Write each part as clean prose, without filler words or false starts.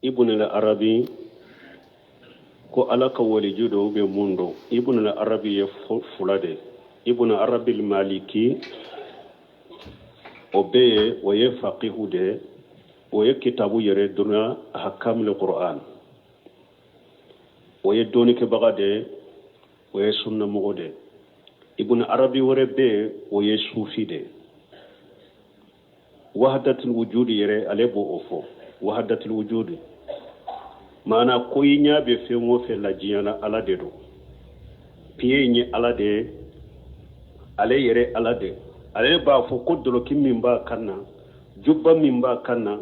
Ibn al-Arabi ko Ala ka waliju don ou bien mun don? Ibn al-Arabi ye fula de. Ibn Arabi al-Maliki o bɛ yen, o ye faqihu de, o ye kitabu yɛrɛ donna ahkamul Qur'an, o ye dɔnnikɛbaga de, o ye sunnamɔgɔ de. Ibn Arabi wɛrɛ bɛ yen, o ye sufi de. Wahadatul wujudi yɛrɛ, ale b'o o fɔ, wahadatul wujudi maana ko i ɲɛ bɛ fɛn o fɛn la diɲɛ na, Ala de don. Piye in ye Ala de ye, ale yɛrɛ Ala de. Ale b'a fɔ ko doloki min b'a kan na, juba min b'a kan na,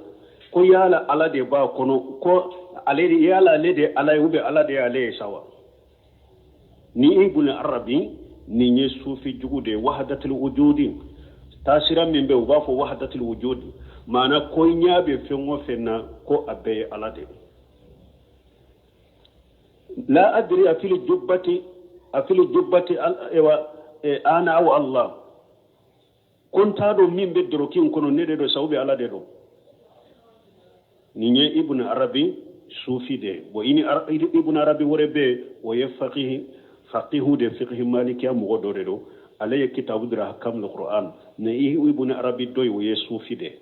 ko yala Ala de b'a kɔnɔ, ko ale de, yala ale de Ala ye ou bien Ala de ye ale ye sa wa? Ni Ibn Arabi nin ye sufi jugu de ye. Wahadatul wujudi taasira min bɛ, u b'a fɔ wahadatul wujudi maana ko i ɲɛ bɛ fɛn o fɛn na, ko a bɛɛ ye Ala de. La adri afil jubbati, afil jubbati ewa ana aw Allah, ko n t'a dɔn min bɛ doroki in kɔnɔ, ne de don sa ou bien Ala de don? Nin ye Ibn Arabi sufi de ye. Bon, i ni Ibn Arabi wɛrɛ bɛ yen, o ye faqihu de, fiqhi malikiya mɔgɔ dɔ de don, ale ye kitabu dira ahkamul Qur'an. Ni Ibn Arabi dɔ ye, o ye sufi de ye.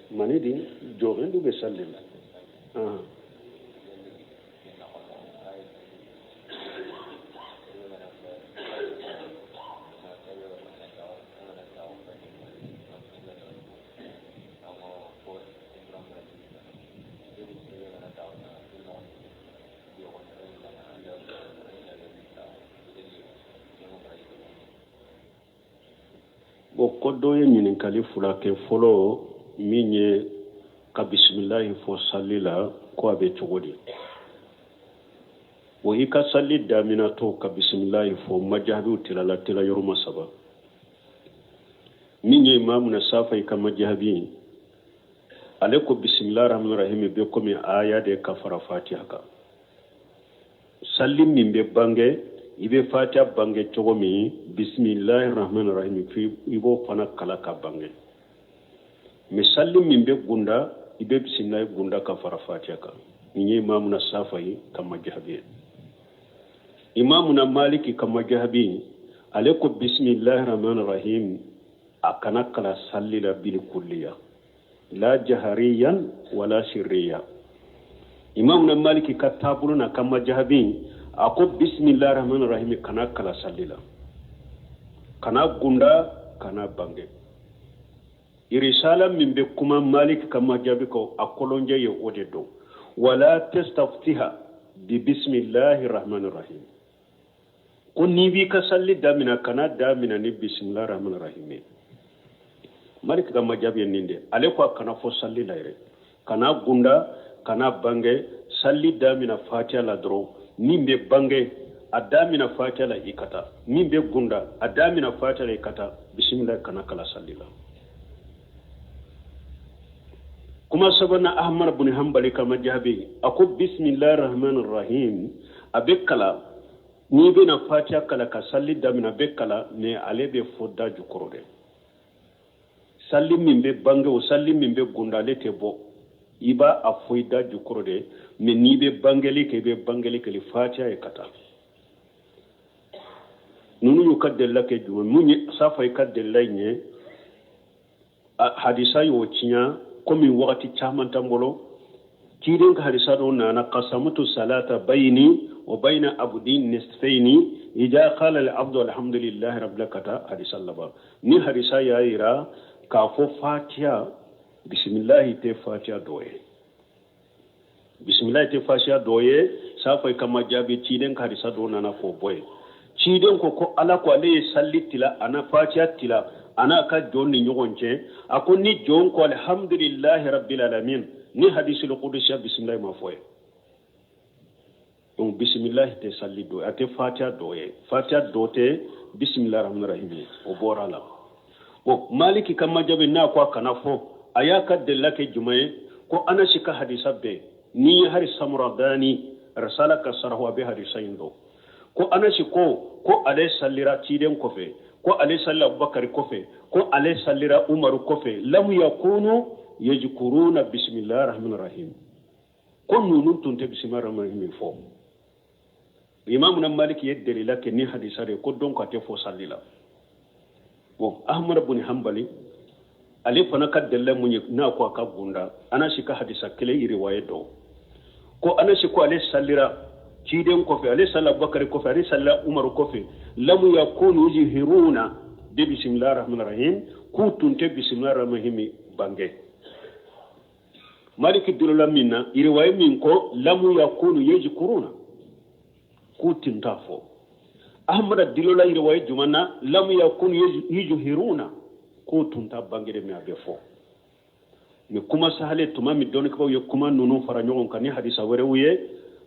Mani di jɔgen du bɛ sali la. Bon, ko dɔ ye ɲininkali fila kɛ. Fɔlɔ min ye ka bisimilahi fɔ sali la, ko a bɛ cogo di? O i ka sali daminatɔ ka bisimilahi fɔ, majahabiw tilala tila yɔrɔma saba. Min ye Imamuna Safayi ka majahabi ye, ale ko bisimilahi rahmani rahim bɛ komi aya de ka fara Fatiha kan. Sali min bɛ bange, i bɛ Fatiha bange cogo min, bisimilahi rahmani rahim i b'o fana kala ka bange. Mais sali min bɛ gunda, i bɛ bisimilahi gunda ka fara Fatiha kan. Nin ye Imamuna Safayi ka majahabi ye. Imamuna Maliki ka majahabi, ale ko bisimilahi rahmani rahim a kana kala sali la bil kulliya, la jahariyan wala sirriya. Imamuna Maliki ka taabolo n'a ka majahabi, a ko bisimilahi rahmani rahim kana kala sali la, kana gunda, kana bange. Irisala min bɛ kuma Maliki ka majahabi kan, a kɔlɔnjɛ ye o de don: wala tastaftiha bi bisimilahi rahmani rahim. Ko n'i b'i ka sali damina, kana damina ni bisimilahi rahmani rahim ye. Maliki ka majabi ye nin de. Ale ko a kana fɔ sali la yɛrɛ, kana gunda, kana bange. Sali damina Fatiya la dɔrɔn. Min bɛ bange, a damina Fatiya la i ka taa. Min bɛ gunda, a damina Fatiya la i ka taa. Bisimilahi kana kala sali la. Kuma sabanan, Ahmad bin Hanbali ka majabi, a ko bisimilahi rahmani rahim a bɛ kala n'i bɛna Fatiya kala ka sali damina, a bɛ kala, mais ale bɛ fɔ da jukɔrɔ dɛ. Sali min bɛ bange, o sali min bɛ gunda, ale tɛ bɔ, i b'a a fɔ i da jukɔrɔ de. Mais n'i bɛ bangeli kɛ, i bɛ bangeli kɛ ni Fatiya ye ka taa. Ninnu y'u ka delila kɛ jumɛn? Mun ye Safayi ka delila in ye? Hadisa y'o tiɲɛ. Komi wagati caman t'an bolo, ciden ka hadisa dɔ nana: qasamtu salata bayni wa bayna abdi nisfaini ida qala al abdu alhamdulillahi rabbil ka taa hadisa laban. Ni hadisa y'a yira k'a fɔ Fatiya, bisimilahi tɛ Fatiya dɔ ye, bisimilahi tɛ Fatiya dɔ ye. Safayi ka majabi, ciden ka hadisa dɔ nana k'o bɔ yen. Ciden ko ko Ala ko ale ye sali tila, a na Fatiya tila a n'a ka jɔn ni ɲɔgɔn cɛ. A ko ni jɔn ko alhamdulillahi rabbil alamin, ni hadisul kudusiya, bisimilahi ma fɔ ye. Donc bisimilahi tɛ sali dɔ ye, a tɛ Fatiya dɔ ye, Fatiya dɔ tɛ bisimilahi rahmani rahim ye, o bɔra la. Bon, Maliki ka majabi n'a ko a kana fɔ, a y'a ka delila kɛ jumɛn ye? Ko Anasi ka hadisa bɛɛ, n'i ye hari Samuradani risala ka sarahu, a bɛ hadisa in dɔn. Ko Anasi ko ko ale salira ciden kɔfɛ, ko ale salila Abubakari kɔfɛ, ko ale salira Umaru kɔfɛ, lam yakunu yajkuruna bisimilahi rahmani rahim, ko ninnu tun tɛ bisimilahi rahmani rahim fɔ. Imamuna Maliki ye delila kɛ ni hadisa de ye ko donc a tɛ fɔ sali la. Bon, Ahmad bin Hanbali ale fana ka delila mun ye n'a ko a ka gunda Anasi ka hadisa kelen riwaye dɔn, ko Anasi ko ale salira ciden kɔfɛ, ale salila Abubakari kɔfɛ, ale salila Umaru kɔfɛ, lam yakunu yujhiruna bi bisimilahi rahmani rahim, k'u tun tɛ bisimilahi rahmani rahim bange. Maliki dolola min na riwaye min ko lam yakunu yajkuruna, k'u tun t'a fɔ. Ahmada dilola riwaye jumɛn na lam yakunu yujhiruna, k'u tun t'a bange de, mais a bɛ fɔ. Mais kuma sahale tuma min dɔnnikɛbaaw ye kuma ninnu fara ɲɔgɔn kan ni hadisa wɛrɛw ye,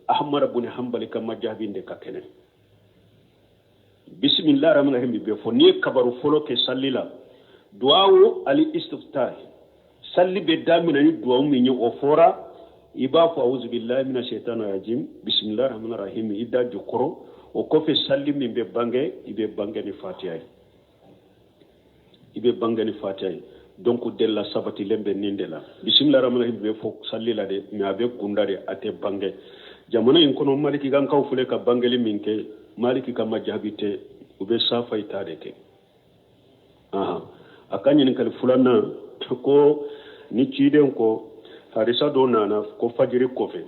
Ahmada bun Hanbali ka majabi de ka kɛnɛ. Bisimilahi rahmani rahim bɛ fɔ n'i ye kabaru fɔlɔ kɛ sali la. Duwawu ali istiftah, sali bɛ daminɛ ni duwawu min ye, o fɔra, i b'a fɔ awuzubilahi mina shaitani rajim, bisimilahi rahmani rahim, i da jukɔrɔ. O kɔfɛ sali min bɛ bange, i bɛ bange ni fatiya ye, i bɛ bange ni fatiya ye. Donc delila sabatilen bɛ nin de la. Bisimilahi rahmani rahim bɛ fɔ sali la de, mais a bɛ kunda de, a tɛ bange. Jamana in kɔnɔ Maliki kankaw filɛ ka bangeli min kɛ, Maliki ka majabi tɛ, u bɛ safa ta de kɛ. A ka ɲininkali filanan ko ni ciden ko hadisa dɔ nana ko fajiri kɔfɛ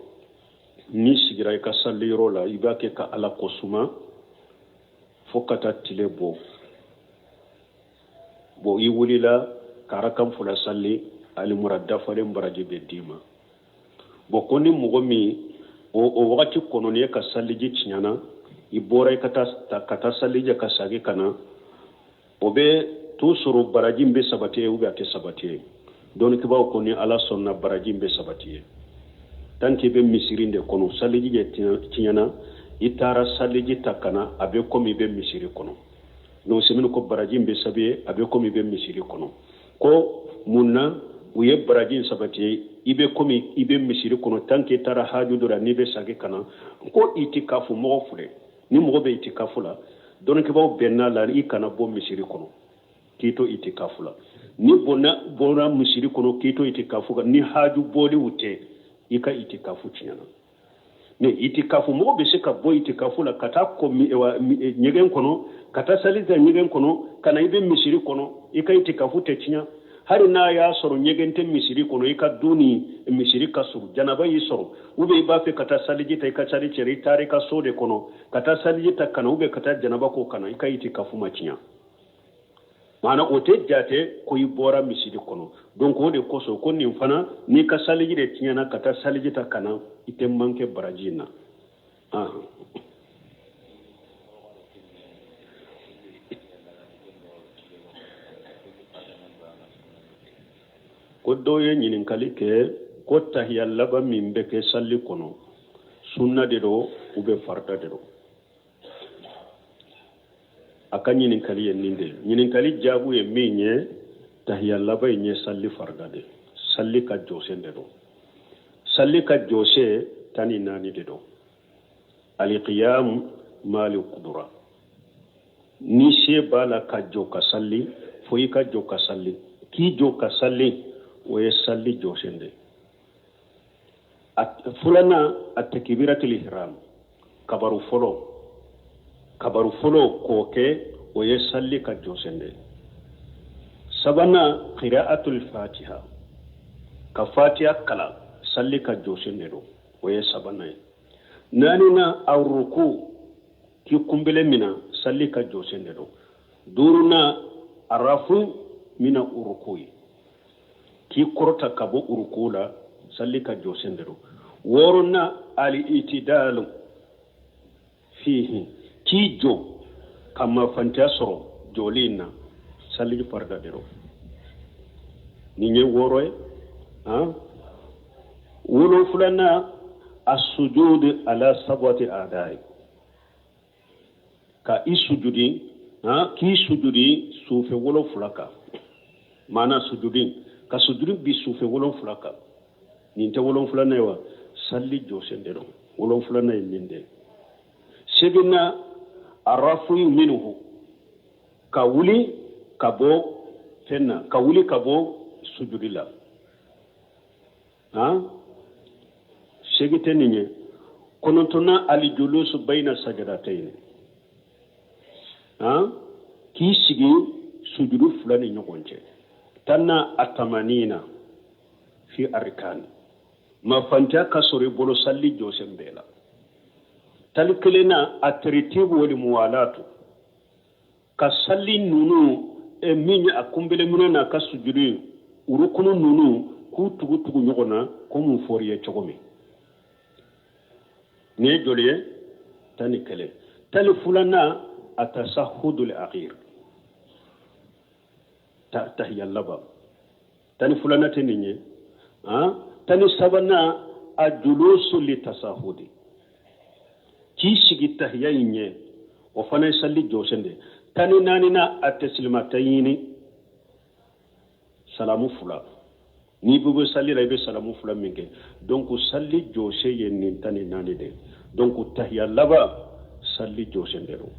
n'i sigira i ka saliyɔrɔ la, i b'a kɛ ka Ala ko suma fo ka taa tile bɔ. Bon, i wulila ka arakan fila sali, alimura dafalen baraji bɛ d'i ma. Bon, ko ni mɔgɔ min o wagati kɔnɔ n'i ye ka saliji tiɲɛna, i bɔra i ka taa saliji ka segin ka na, o bɛ t'o sɔrɔ baraji bɛ sabati ye ou bien a tɛ sabati ye? Dɔnnikɛbaaw ko ni Ala sɔnna baraji bɛ sabati ye. Tant que i bɛ misiri de kɔnɔ, saliji de tiɲɛna, i taara saliji ta ka na, a bɛ komi i bɛ misiri kɔnɔ. Donc semini ko baraji bɛ sabi ye, a bɛ komi i bɛ misiri kɔnɔ. Ko mun na u ye baraji sabati ye, i bɛ komi i bɛ misiri kɔnɔ, tant que i taara haju dɔ la, n'i bɛ segin ka na, ko itikafu mɔgɔ filɛ, ni mɔgɔ bɛ itikafu la, dɔnnikɛbaaw bɛnna la i kana bɔ misiri kɔnɔ k'i to itikafu la. Ni bɔra misiri kɔnɔ k'i to itikafu kan, ni haju bɔliw tɛ, i ka itikafu tiɲɛna. Mais itikafu mɔgɔ bɛ se ka bɔ itikafu la ka taa ko ɲɛgɛn kɔnɔ, ka taa sali ta ɲɛgɛn kɔnɔ ka na, i bɛ misiri kɔnɔ, i ka itikafu tɛ tiɲɛ. Hali n'a y'a sɔrɔ ɲɛgɛn tɛ misiri kɔnɔ, i ka du ni misiri ka surun, janaba y'i sɔrɔ, ou bien i b'a fɛ ka taa saliji ta, i ka sali cɛra, i taara i ka so de kɔnɔ ka taa saliji ta ka na, ou bien ka taa janaba ko ka na, i ka itikafu ma tiɲɛ. Maana o tɛ jate ko i bɔra misiri kɔnɔ. Donc o de kosɔn ko nin fana, n'i ka saliji de tiɲɛna ka taa saliji ta ka na, i tɛ manqué baraji in na. Ko dɔw ye ɲininkali kɛ ko tahiya laban min bɛ kɛ sali kɔnɔ, sunna de don ou bien farida de don? A ka ɲininkali ye nin de ye. Ɲininkali jaabu ye min ye, tahiya laban in ye sali farida de, sali ka jɔsen de don. Sali ka jɔsen 14 de don. Aliqiyam mali kudura, ni se b'a la ka jɔ ka sali, fo i ka jɔ ka sali. K'i jɔ ka sali, o ye sali jɔsen de. Filanan, a takbiratul ihram, kabaru fɔlɔ, kabaru fɔlɔ k'o kɛ, o ye sali ka jɔsen de. Sabanan, qira'atul fatiha, ka fatiha kalan, sali ka jɔsen de don, o ye sabanan ye. Naaninan, aruku, k'i kunbele mina, sali ka jɔsen de don. Duurunan, arafu mina uruku ye, k'i kɔrɔta ka bɔ uruku la, sali ka jɔsen de don. Wɔɔrɔnan, ali itidalu fihi, k'i jɔ ka mafantiya sɔrɔ jɔli in na, sali farida de don. Nin ye wɔɔrɔ ye. Wolonfilanan, asujudi ala sabati adai, ka i sujudi, k'i sujudi sufɛ 7 kan. Maana sujudi, ka sujudi bi sufɛ 7 kan. Nin tɛ wolonfilanan ye wa? Sali jɔsen de don. Wolonfilanan ye nin de ye. Seginna, Arafu minhu, ka wuli ka bɔ fɛn na, ka wuli ka bɔ sujudi la. Han, segi tɛ nin ye. Kɔnɔntɔnnan, alijulusu bayina sajadatayn. Han, k'i sigi sujudu fila ni ɲɔgɔn cɛ. Tannan, atamanina fi arkani, mafantiya ka sɔrɔ i bolo salli jɔsen bɛɛ la. 11nan, ataritibu wali muwalatu, ka salli ninnu min ye a kunbeleminɛ n'a ka sujudu ye, urukunu ninnu k'u tugu tugu ɲɔgɔn na komi fɔr'i ye cogo min. Nin ye joli ye? 11. 12nan, atasahudul akhir, tahiya laban. 12nan tɛ nin ye. 13nan, a julusu li tasahudi, k'i sigi tahiya in ɲɛ, o fana ye salli jɔsen de. 14nan, a taslimatayini, salamu fila. N'i bɛ bɔ salli la, i bɛ salamu fila min kɛ. Donc salli jɔsen ye nin 14 de. Donc tahiya laban salli jɔsen de don,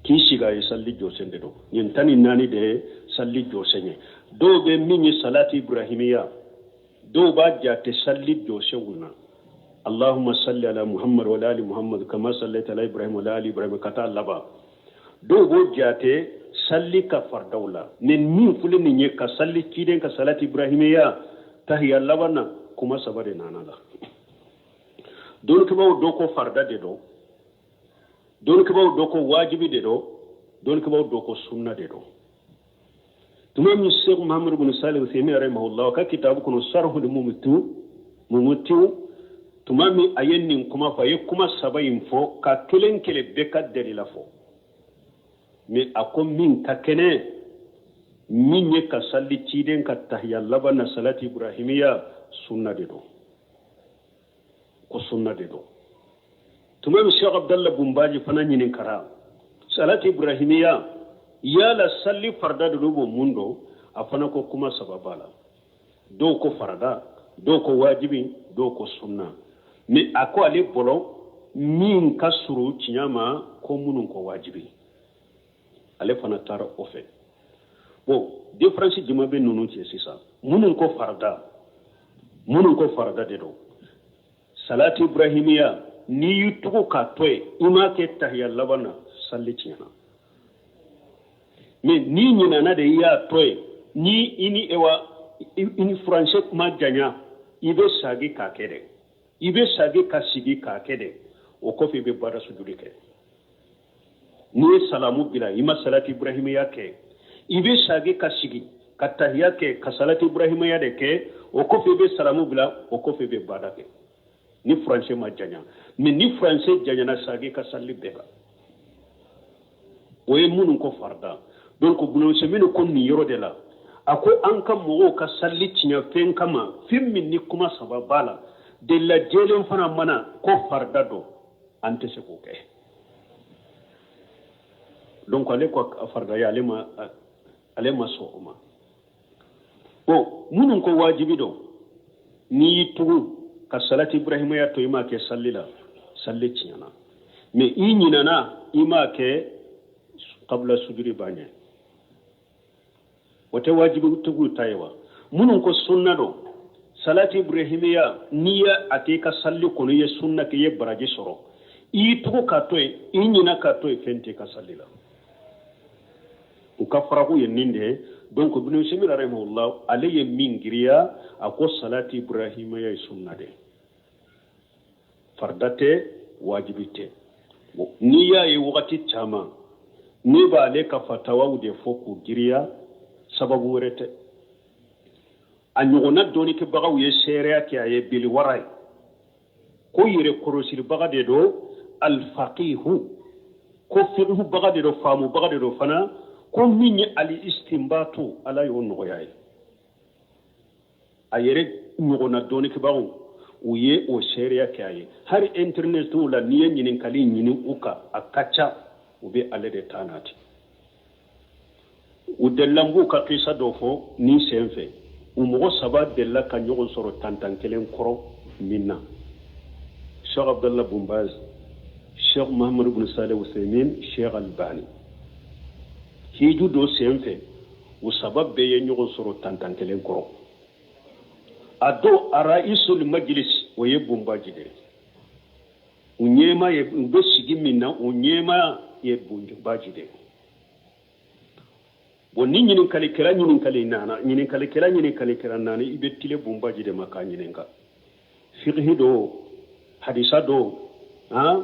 k'i sigi a ye salli jɔsen de don. Nin 14 de ye salli jɔsen ye. Dɔw bɛ min ye salati ibrahimiya, dɔw b'a jate salli jɔsenw na. Allahumma salli ala Muhammad wa ali Muhammad kama sallaita ala Ibrahim wa ali Ibrahim, ka taa laban. Dɔw b'o jate salli ka faridaw la. Nin min filɛ nin ye, ka salli ciden ka salati ibrahimiya tahiya laban na, kuma saba de nana la. Dɔnnikɛbaaw dɔ ko farida de don, dɔnnikɛbaaw dɔ ko wajibi de don, dɔnnikɛbaaw dɔ ko sunna de don. Tuma min Sheikh Muhammad bin Salih Uthaymin rahimahullah ka kitabu kɔnɔ Sarhul Mumtiu, tuma min a ye nin kuma fɔ, a ye kuma saba in fɔ ka kelen kelen bɛɛ ka dalila fɔ. Mais a ko min ka kɛnɛ, min ye ka salli ciden ka tahiya laban na salati ibrahimiya, sunna de don, ko sunna de don. Tuma min Sheikh Abdallah Bumbaji fana ɲininkara salati ibrahimiya yala salli farida de don, mun don, a fana ko kuma saba b'a la. Dɔw ko farada, dɔw ko wajibi, dɔw ko sunna. Mais a ko ale bolo min ka surun tiɲɛ ma, ko minnu ko wajibi, ale fana taara o fɛ. Bon, différence jumɛn bɛ ninnu cɛ sisan? Minnu ko farida, minnu ko farida de don, salati ibrahimiya n'i y'i tugu k'a to yen, i m'a kɛ tahiya laban na, salli tiɲɛna. Mais n'i ɲinana de, i y'a to yen, ni i ni ewa i ni furancɛ ma janya, i bɛ sagi k'a kɛ dɛ, i bɛ sagi ka sigi k'a kɛ dɛ. O kɔfɛ i bɛ baara sujudi kɛ. N'i ye salamu bila, i ma salati ibrahimiya kɛ, i bɛ sagi ka sigi ka tahiya kɛ, ka salati ibrahimiya de kɛ. O kɔfɛ i bɛ salamu bila, o kɔfɛ i bɛ baara kɛ ni furancɛ ma janya. Mais ni furancɛ janyana, sagi ka salli bɛɛ kan. O ye minnu ko farida. Donc Ibn Usaymin ko nin yɔrɔ de la, a ko an ka mɔgɔw ka salli tiɲɛ fɛn kama, fɛn min ni kuma saba b'a la, delila jɛlen fana mana ko farida don, an tɛ se k'o kɛ. Donc ale ko faridaya, ale ma sɔn o ma. Bon, minnu ko wajibi don, n'i y'i tugu ka salati ibrahimiya to, i m'a kɛ salli la, salli tiɲɛna. Mais i ɲinana, i m'a kɛ kabila sujudi b'a ɲɛ, o tɛ wajibitigiw ta ye wa? Minnu ko sunna don, salati ibrahimiya n'i ye a kɛ i ka salli kɔnɔ, i ye sunna kɛ, i ye baraji sɔrɔ. I y'i tugu k'a to yen, i ɲina k'a to yen, fɛn t'i ka salli la. U ka faraku ye nin de ye. Donc Ibn Usaymin rahimahullah, ale ye min giriya, a ko salati ibrahimiya ye sunna de, farida tɛ, wajibi tɛ. N'i y'a ye wagati caman ne b'ale ka fatawaw de fɔ k'u giriya, sababu wɛrɛ tɛ. A ɲɔgɔnna dɔnnikɛbagaw ye seereya kɛ a ye biliwara ye, ko yɛrɛ kɔlɔsilibaga de don, alfaqihu, ko fiqhubaga de don, faamubaga de don fana, ko min ye ali istinbatu, ala y'o nɔgɔya ye. A yɛrɛ ɲɔgɔnna dɔnnikɛbagaw u ye o seereya kɛ a ye. Hali internetiw la, n'i ye ɲininkali ɲini u kan, a ka ca u bɛ ale de ta nati. U delila, n b'u ka kisa dɔ fɔ nin sen fɛ. U mɔgɔ saba delila ka ɲɔgɔn sɔrɔ tantan kelen kɔrɔ min na, Sheikh Abdallah Bumbaz Sheikh Muhammad ibn Salih Usaimin, Sheikh Albani. Hiju dɔ sen fɛ, u saba bɛɛ ye ɲɔgɔn sɔrɔ tantan kelen kɔrɔ. A don araisul majlis, o ye Bunbaji de ye. U ɲɛma ye, u bɛ sigi min na, u ɲɛma ye Bunbaji de ye. Bon, ni ɲininkalikɛla ɲininkali nana, ɲininkalikɛla ɲininkalikɛla nana, i bɛ tile Bunbaji de ma k'a ɲininka. Fiqhi do, hadisa do, han,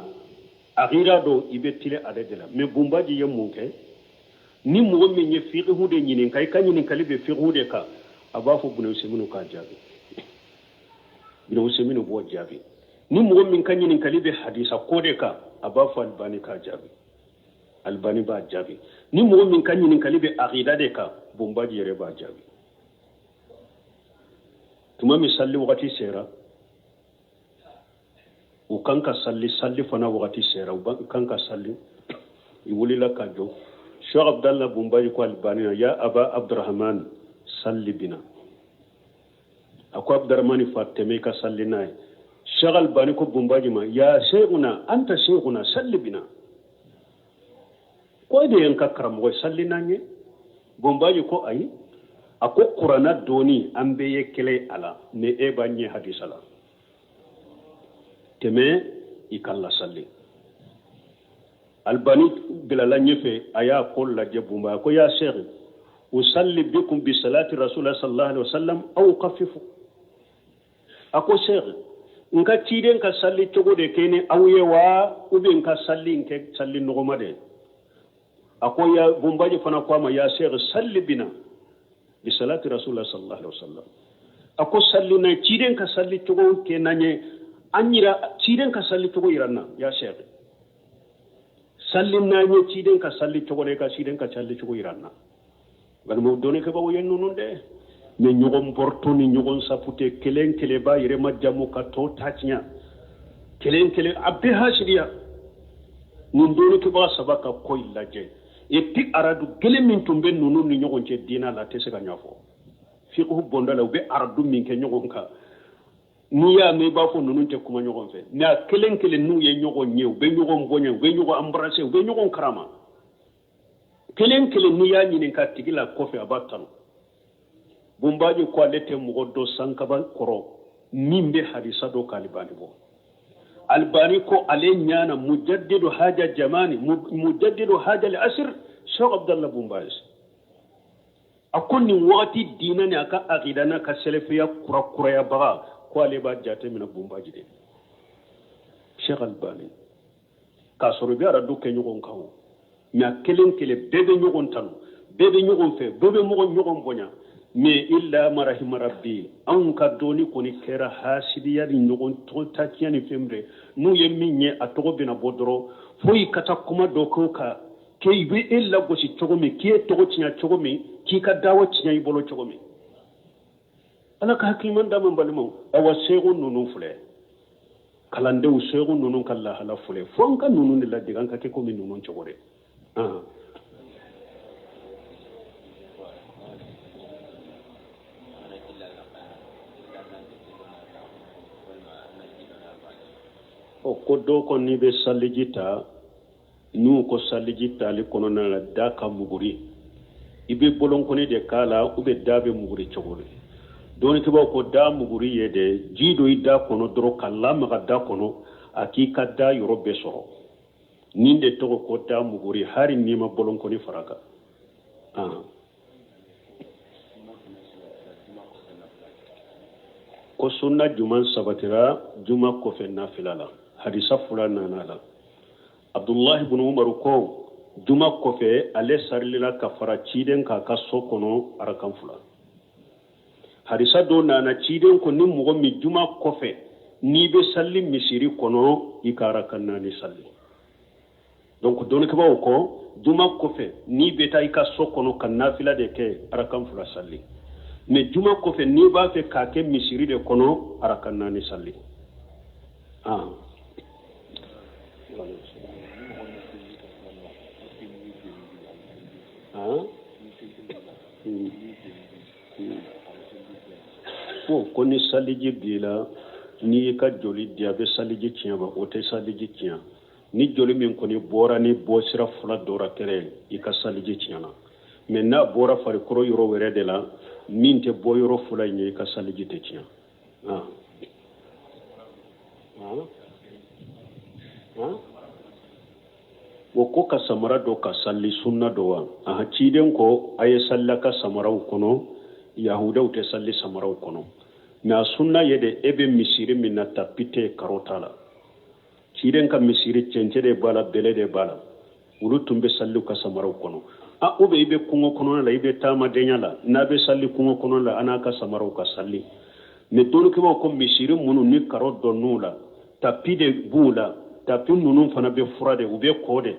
akida do, i bɛ tile ale de la. Mais Bunbaji ye mun kɛ? Ni mɔgɔ min ye fiqhu de ɲininka, i ka ɲininkali bɛ fiqhu de kan, a b'a fɔ Buna Useminu k'a jaabi. Buna Useminu b'o jaabi. Ni mɔgɔ min ka ɲininkali bɛ hadisa ko de kan, a b'a fɔ Albani k'a jaabi. Albani b'a jaabi. Ni mɔgɔ min ka ɲininkali bɛ akida de kan, Bunbaji yɛrɛ b'a jaabi. Tuma min salli wagati sera, u kan ka salli, salli fana wagati sera, u kan ka salli, i wulila ka jɔ. Cheikh Abdallah Bunbaji ko Albani, ya Aba Abdurrahman, salli bina. A ko Abdurrahman fa, tɛmɛ i ka salli n'a ye. Cheikh Albani ko Bunbaji ma, ya sheikhuna, anta sheikhuna, salli bina. Ko e de ye n ka karamɔgɔ ye, salli n'an ye. Bunbaji ko ayi, a ko kuranna dɔɔni an bɛɛ ye kelen a la, mais e b'a ɲɛ hadisa la, tɛmɛ i ka lasalli. Albani bilala ɲɛfɛ, a y'a ko lajɛ Bunba, a ko ya sheikh, usalli bikum bi salati rasulillah sallallahu alaihi wasallam aw ukaffifu. A ko sheikh, n ka ciden ka salli cogo de kɛ ni aw ye wa, ou bien n ka salli in kɛ salli nɔgɔma de? A ko ya Bunbaji fana ko a ma, ya sheikh, salli bina bi salati rasulillah sallallahu alaihi wasallam. A ko salli na ciden ka salli cogo kɛ n'an ye, an yira ciden ka salli cogo yira n na. Ya sheikh, salli n'an ye ciden ka salli cogo la, i ka ciden ka salli cogo yira n na. Balimaw, dɔnnikɛbagaw ye ninnu dɛ, mais ɲɔgɔn bɔrɔtɔ ni ɲɔgɔn sapute, kelen kelen b'a yɛrɛ ma jamu ka tɔ ta tiɲɛ, kelen kelen a bɛɛ hasidiya. Nin dɔnnikɛbaga saba ka ko in lajɛ, et puis aradu kelen min tun bɛ ninnu ni ɲɔgɔn cɛ diinɛ la, a tɛ se ka ɲɛfɔ. Fiqhu bonda la, u bɛ aradu min kɛ ɲɔgɔn kan, n'i y'a mɛn i b'a fɔ ninnu tɛ kuma ɲɔgɔn fɛ, mais a kelen kelen n'u ye ɲɔgɔn ye, u bɛ ɲɔgɔn bonya, u bɛ ɲɔgɔn embrasser, u bɛ ɲɔgɔn karama. Kelen kelen n'i y'a ɲininka tigi la kɔfɛ, a b'a tanu. Bunbaji ko ale tɛ mɔgɔ dɔ sankaba kɔrɔ min bɛ hadisa dɔ k'Alibani bɔ. Albani ko ale ɲana mujaddidu haja jamani, mujaddidu haja al-asr, Sheikh Abdallah Bunbaji. A ko nin wagati diinɛ ni a ka akida n'a ka sɛlɛfiya kurakurayabaga, ko ale b'a jate minɛ Bunbaji de, Sheikh Albani. K'a sɔrɔ i bɛ aradu kɛ ɲɔgɔn kan o, mais a kelen kelen bɛɛ bɛ ɲɔgɔn tanu, bɛɛ bɛ ɲɔgɔn fɛ, bɛɛ bɛ mɔgɔ ɲɔgɔn bonya. Mais illa marahima rabbi, anw ka dɔɔni kɔni kɛra hasidiya ni ɲɔgɔn tɔgɔ ta tiɲɛ ni fɛn bɛɛ. N'u ye min ye, a tɔgɔ bɛna bɔ dɔrɔn, fo i ka taa kuma dɔ k'o kan, k'i bɛ e lagosi cogo min, k'i tɔgɔ tiɲɛ cogo min, k'i ka dawa tiɲɛ i bolo cogo min. Ala ka hakiliman d'an ma, balimaw. Awa, segu ninnu filɛ, kalandenw, segu ninnu ka lahala filɛ, fo an ka ninnu de ladege, an ka kɛ komi ninnu cogo de. Ɔ, ko dɔw kɔni bɛ saliji ta, n'u ko saliji tali kɔnɔna la, da ka muguri, i bɛ bolonkɔni de k'a la, u bɛ da bɛ muguri cogo di? Dɔnnikɛbaw ko da muguri ye de ji don i da kɔnɔ dɔrɔn ka lamaga da kɔnɔ, a k'i ka da yɔrɔ bɛɛ sɔrɔ. Nin de tɔgɔ ko da muguri, hali n'i ma bolonkɔni fara kan. Ko sunna juman sabatira juma kɔfɛ nafila la, hadisa fila nana la. Abdullahi ibn Umar ko juma kɔfɛ ale sarilila ka fara ciden k'a ka so kɔnɔ arakan fila. Hadisa dɔ nana, ciden ko ni mɔgɔ min juma kɔfɛ n'i bɛ sali misiri kɔnɔ, i ka arakan naani sali. Donc dɔnnikɛbaaw ko juma kɔfɛ n'i bɛ taa i ka so kɔnɔ ka nafila de kɛ, arakan fila sali. Mais juma kɔfɛ n'i b'a fɛ k'a kɛ misiri de kɔnɔ, arakan naani sali. Ko ni saliji b'i la, n'i y'i ka joli di, a bɛ saliji tiɲɛ ba? O tɛ saliji tiɲɛ. Ni joli min kɔni bɔra ni bɔsira fila dɔ ra kɛrɛ, i ka saliji tiɲɛna. Mais n'a bɔra farikolo yɔrɔ wɛrɛ de la min tɛ bɔ yɔrɔ fila in ye, i ka saliji tɛ tiɲɛ. Ah. Ah. Ah. O ko ka samara don ka sali sunna don wa? Aha, ciden ko a ye salila ka samaraw kɔnɔ, yahudaw tɛ sali samaraw kɔnɔ. Mais a sunna ye de, e bɛ misiri min na, tapi tɛ, karo t'a la. Ciden ka misiri cɛncɛn de b'a la, bɛlɛ de b'a la. Olu tun bɛ sali u ka samaraw kɔnɔ. A ou bien i bɛ kungo kɔnɔna la, i bɛ taamadenya la, n'a bɛ sali kungo kɔnɔ la, a n'a ka samaraw ka sali. Mais dɔnnikɛbaaw ko misiri minnu ni karo donn'u la, tapi de b'u la, tapi ninnu fana bɛ fura de, u bɛ ko de.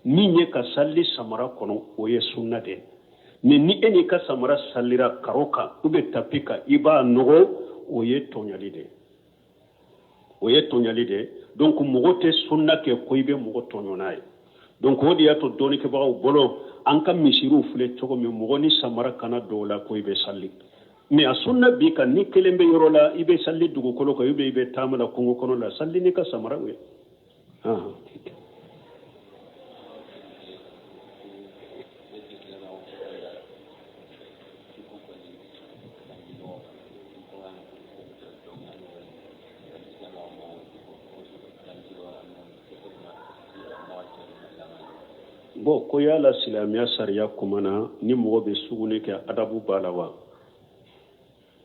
Min ye ka sali samara kɔnɔ, o ye sunna de ye. Mais ni e n'i ka samara salira karo kan ou bien tapi kan, i b'a nɔgɔ, o ye tɔɲali de ye, o ye tɔɲali de ye. Donc mɔgɔ tɛ sunna kɛ ko i bɛ mɔgɔ tɔɲɔ n'a ye. Donc o de y'a to dɔnnikɛbagaw bolo, an ka misiriw filɛ cogo min, mɔgɔ ni samara kana don o la ko i bɛ sali. Mais a sunna b'i kan, ni kelen bɛ yɔrɔ la, i bɛ sali dugukolo kan, ou bien i bɛ taama la kungo kɔnɔ la, sali n'i ka samaraw ye. Bon, ko yala silamɛya sariya kumana ni mɔgɔ bɛ sugunɛ kɛ, adabu b'a la wa?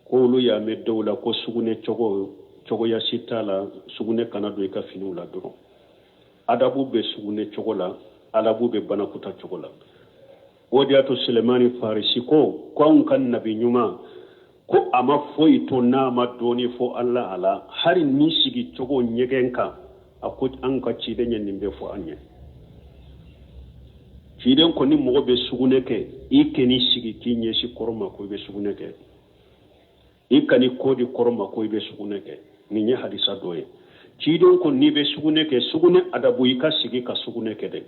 Ko olu y'a mɛn dɔw la ko sugunɛ cogo cogoya si t'a la, sugunɛ kana don i ka finiw la dɔrɔn. Adabu bɛ sugunɛ cogo la, adabu bɛ banakɔtaa cogo la. O de y'a to Sulemani Farisi ko anw ka nabi ɲuman ko a ma foyi to n'a ma dɔɔni fɔ ala a la, hali ni sigi cogo ɲɛgɛn kan. A ko an ka ciden ye nin bɛɛ fɔ an ye. Ciden ko ni mɔgɔ bɛ sugunɛ kɛ, i kan'i sigi k'i ɲɛsin kɔrɔn ma ko i bɛ sugunɛ kɛ, i kan'i kɔ di kɔrɔn ma ko i bɛ sugunɛ kɛ. Nin ye hadisa dɔ ye. Ciden ko n'i bɛ sugunɛ kɛ, sugunɛ adabu, i ka sigi ka sugunɛ kɛ dɛ.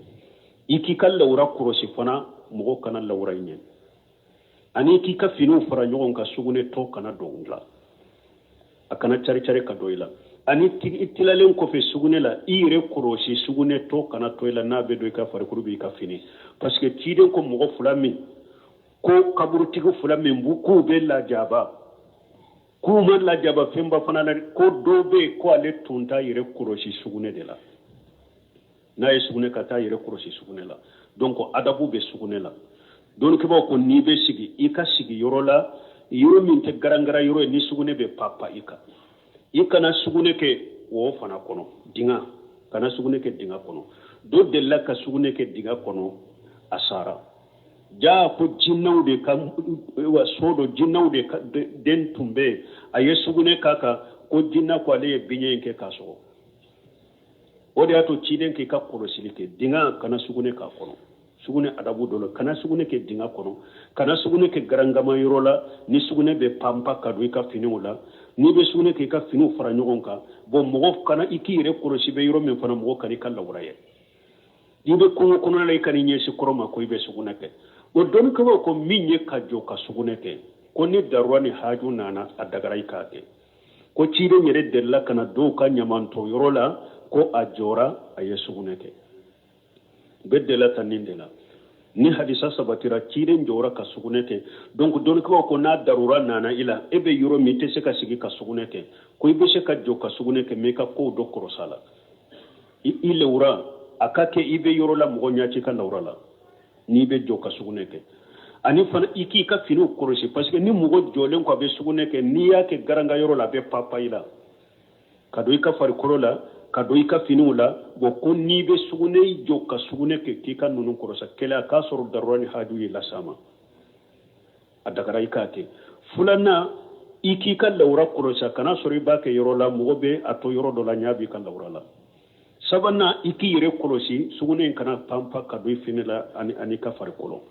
I k'i ka lawura kɔlɔsi fana, mɔgɔ kana lawura i ɲɛ, ani k'i ka finiw fara ɲɔgɔn kan, sugunɛ tɔ kana don u la, a kana cari cari ka don i la. Ani i tilalen kɔfɛ sugunɛ la, i yɛrɛ kɔlɔsi, sugunɛ tɔ kana to i la, n'a bɛ don i ka farikolo b'i ka fini. Parce que ciden ko mɔgɔ fila min ko kaburutigi fila min b'u k'u bɛ lajaba, k'u ma lajaba fɛnba fana la, ko dɔ bɛ yen ko ale tun t'a yɛrɛ kɔlɔsi sugunɛ de la, n'a ye sugunɛ ka taa yɛrɛ kɔlɔsi sugunɛ la. Donc adabu bɛ sugunɛ la. Dɔnnikɛbaaw ko n'i bɛ sigi, i ka sigi yɔrɔ la, yɔrɔ min tɛ garangara yɔrɔ ye, ni sugunɛ bɛ papa i kan. I kana sugunɛ kɛ wo fana kɔnɔ, dinga, kana sugunɛ kɛ dinga kɔnɔ. Dɔ delila ka sugunɛ kɛ dinga kɔnɔ, a sara. Ja ko jinɛw de ka wa so dɔ, jinɛw de ka den tun bɛ yen, a ye sugunɛ k'a kan, ko jinɛ ko ale ye biɲɛ in kɛ k'a sɔgɔ. O de y'a to ciden k'i ka kɔlɔsili kɛ dinga, kana sugunɛ k'a kɔnɔ. Sugunɛ adabu dɔ la, kana sugunɛ kɛ dinga kɔnɔ, kana sugunɛ kɛ garangama yɔrɔ la ni sugunɛ bɛ panpa ka don i ka finiw la. N'i bɛ sugunɛ kɛ, i ka finiw fara ɲɔgɔn kan. Bon, mɔgɔ kana, i k'i yɛrɛ kɔlɔsi bɛ yɔrɔ min fana, mɔgɔ kana i ka lawura ye. N'i bɛ kungo kɔnɔna la, i kan'i ɲɛsin kɔrɔn ma ko i bɛ sugunɛ kɛ. O dɔnnikɛbaaw ko min ye ka jɔ ka sugunɛ kɛ, ko ni darura ni haju nana, a dagara i k'a kɛ. Ko ciden yɛrɛ delila ka na dɔw ka ɲamantɔ yɔrɔ la, ko a jɔra, a ye sugunɛ kɛ. U bɛ delila ta nin de la ni hadisa sabatira, ciden jɔra ka sugunɛ kɛ. Donc dɔnnikɛbaaw ko n'a darura nana i la, e bɛ yɔrɔ min, i tɛ se ka sigi ka sugunɛ kɛ, ko i bɛ se ka jɔ ka sugunɛ kɛ, mais i ka kow dɔ kɔrɔsa la. I lawura a ka kɛ i bɛ yɔrɔ la, mɔgɔ ɲɛ t'i ka lawura la n'i bɛ jɔ ka sugunɛ kɛ. Ani fana i k'i ka finiw kɔlɔsi, parce que ni mɔgɔ jɔlen ko a bɛ sugunɛ kɛ, n'i y'a kɛ garanga yɔrɔ la, a bɛ papa i la ka don i ka farikolo la, ka don i ka finiw la. Bon, ko n'i bɛ sugunɛ, i jɔ ka sugunɛ kɛ, k'i ka ninnu kɔlɔsi kɛlɛ, a k'a sɔrɔ darura ni haju y'i las'a ma, a dagara i k'a kɛ. Filanan, i k'i ka lawura kɔlɔsi, a kana sɔrɔ i b'a kɛ yɔrɔ la, mɔgɔ bɛ a to yɔrɔ dɔ la, ɲɛ b'i ka lawura la. Sabanan, i k'i yɛrɛ kɔlɔsi, sugunɛ in kana panpa ka don i fini la ani ka farikolo.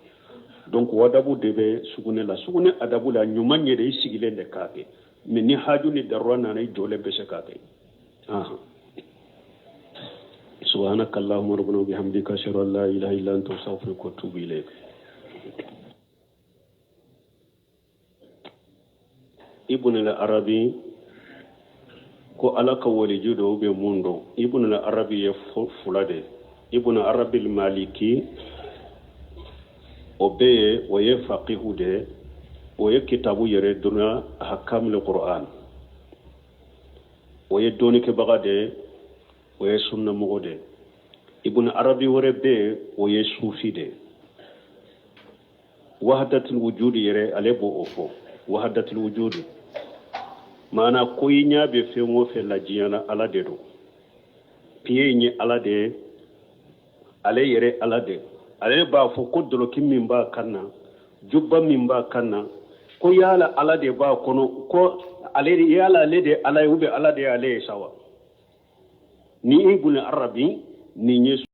Donc adabu de bɛ sugunɛ la. Sugunɛ adabu la, ɲuman yɛrɛ, i sigilen de k'a kɛ, mais ni haju ni darura nana, i jɔlen bɛ se k'a kɛ. Subhanaka allahumma rabbana wa bihamdika, ashhadu an la ilaha illa anta, astaghfiruka wa atubu ilayk. Ibn al-Arabi Ko Ala ka waliju don ou bien mun don? Ibn Arabi ye fula de. Ibn Arabi Maliki, o bɛ yen, o ye faqihu de ye, o ye kitabu yɛrɛ donna ahkamul Qur'an, o ye dɔnnikɛbaga de ye, o ye sunnamɔgɔ de ye. Ibn Arabi wɛrɛ bɛ yen, o ye sufi de ye. Wahadatul wujudi yɛrɛ, ale b'o fɔ, wahadatul wujudi maana ko i ɲɛ bɛ fɛn o fɛn la diɲɛ na, Ala de don. Piye in ye Ala de ye, ale yɛrɛ Ala de. Ale b'a fɔ ko dɔlɔki min b'a kan na, juba min b'a kan na, ko yala Ala de b'a kɔnɔ, ko ale yala ale de Ala ye ou bien Ala de y'ale ye sa wa? Ni Ibn Arabi nin ye.